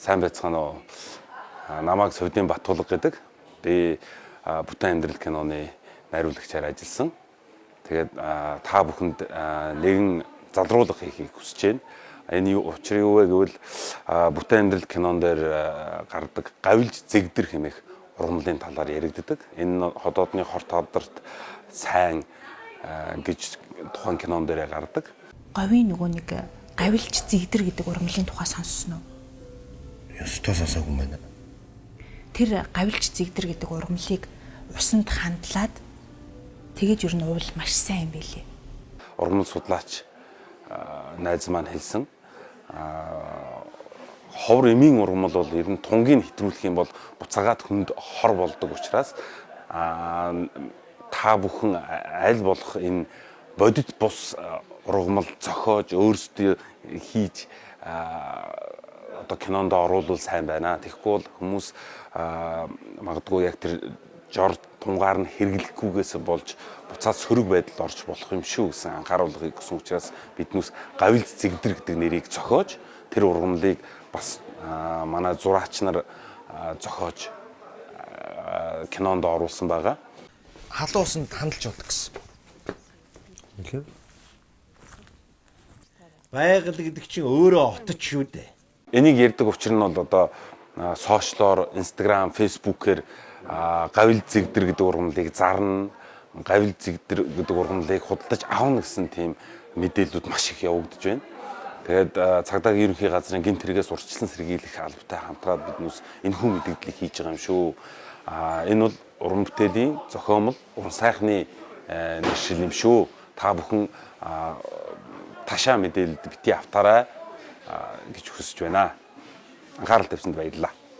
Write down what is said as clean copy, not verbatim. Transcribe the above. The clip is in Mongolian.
Сайн байцгаана уу? Намайг Совдын Батулга гэдэг. Би Бүтэн амьдрал киноны найруулагчаар ажилласан. Тэгээд та бүхэнд нэгэн залруулга хийхийг хүсэж байна. Энэ юу учир юу вэ гэвэл Бүтэн амьдрал кинон дээр гардаг гавилж зэгдэр хэмээх ургамлын талаар яригддаг. Энэ ходоодны хорт хавдарт сайн гэж тухайн кинон дээр гардаг. Говийн нөгөө нэг гавилж зэгдэр гэдэг ургамлын тухай сонссон уу? Ёстой сонсоогүй юм байна. Тэр гавилж зэгдэр гэдэг ургамлыг усанд хандлаад тэгэж ер нь уул маш сайн юм билээ. Ургамал судлаач найз маань хэлсэн. Ховор эмийн ургамал бол ер нь тунгийг хэтрүүлэх юм бол буцаагаад хүнд хор болдог учраас та бүхэн аль болох энэ бодит бус ургамал зохиож өөрсдөө хийж одоо кинонд оруулвал сайн байна. Тэгэхгүй бол хүмүүс магадгүй яг тэр жор тунгаар нь хэрэглэхгүйгээс болж буцаад сөрөг байдалд орж болох юм шүү гэсэн анхааруулгыг өгсөн учраас биднүүс гавилж зэгдэр гэдэг нэрийг зохиож тэр ургамлыг бас манай зураач нар зохиож кинонд оруулсан байгаа. Халуун усанд хандалж болдог гэсэн. Нэлээ. Байгаль гэдэг чинь өөрөө отч шүү дээ. Энийг ярьдаг учир нь бол одоо сошиалор, Instagram, Facebook-ээр гавил зэгдэр гэдэг ургамлыг зарна, гавил зэгдэр гэдэг ургамлыг худалдаж авна гэсэн тийм мэдээллүүд маш их явагдаж байна. Тэгээд цагдаагийн ерөнхий газрын гэмт хэрэгээс урьдчилан сэргийлэх албатай хамтраад биднүүс энэхүү мэдээллийг хийж байгаа юм шүү. Энэ бол уран бүтээлийн зохиомл, уран сайхны нэршил юм шүү. Та бүхэн ташаа мэдээлэлд бити автаарай гэж хүсэж байна. Анхаарал тавьсанд баярлалаа.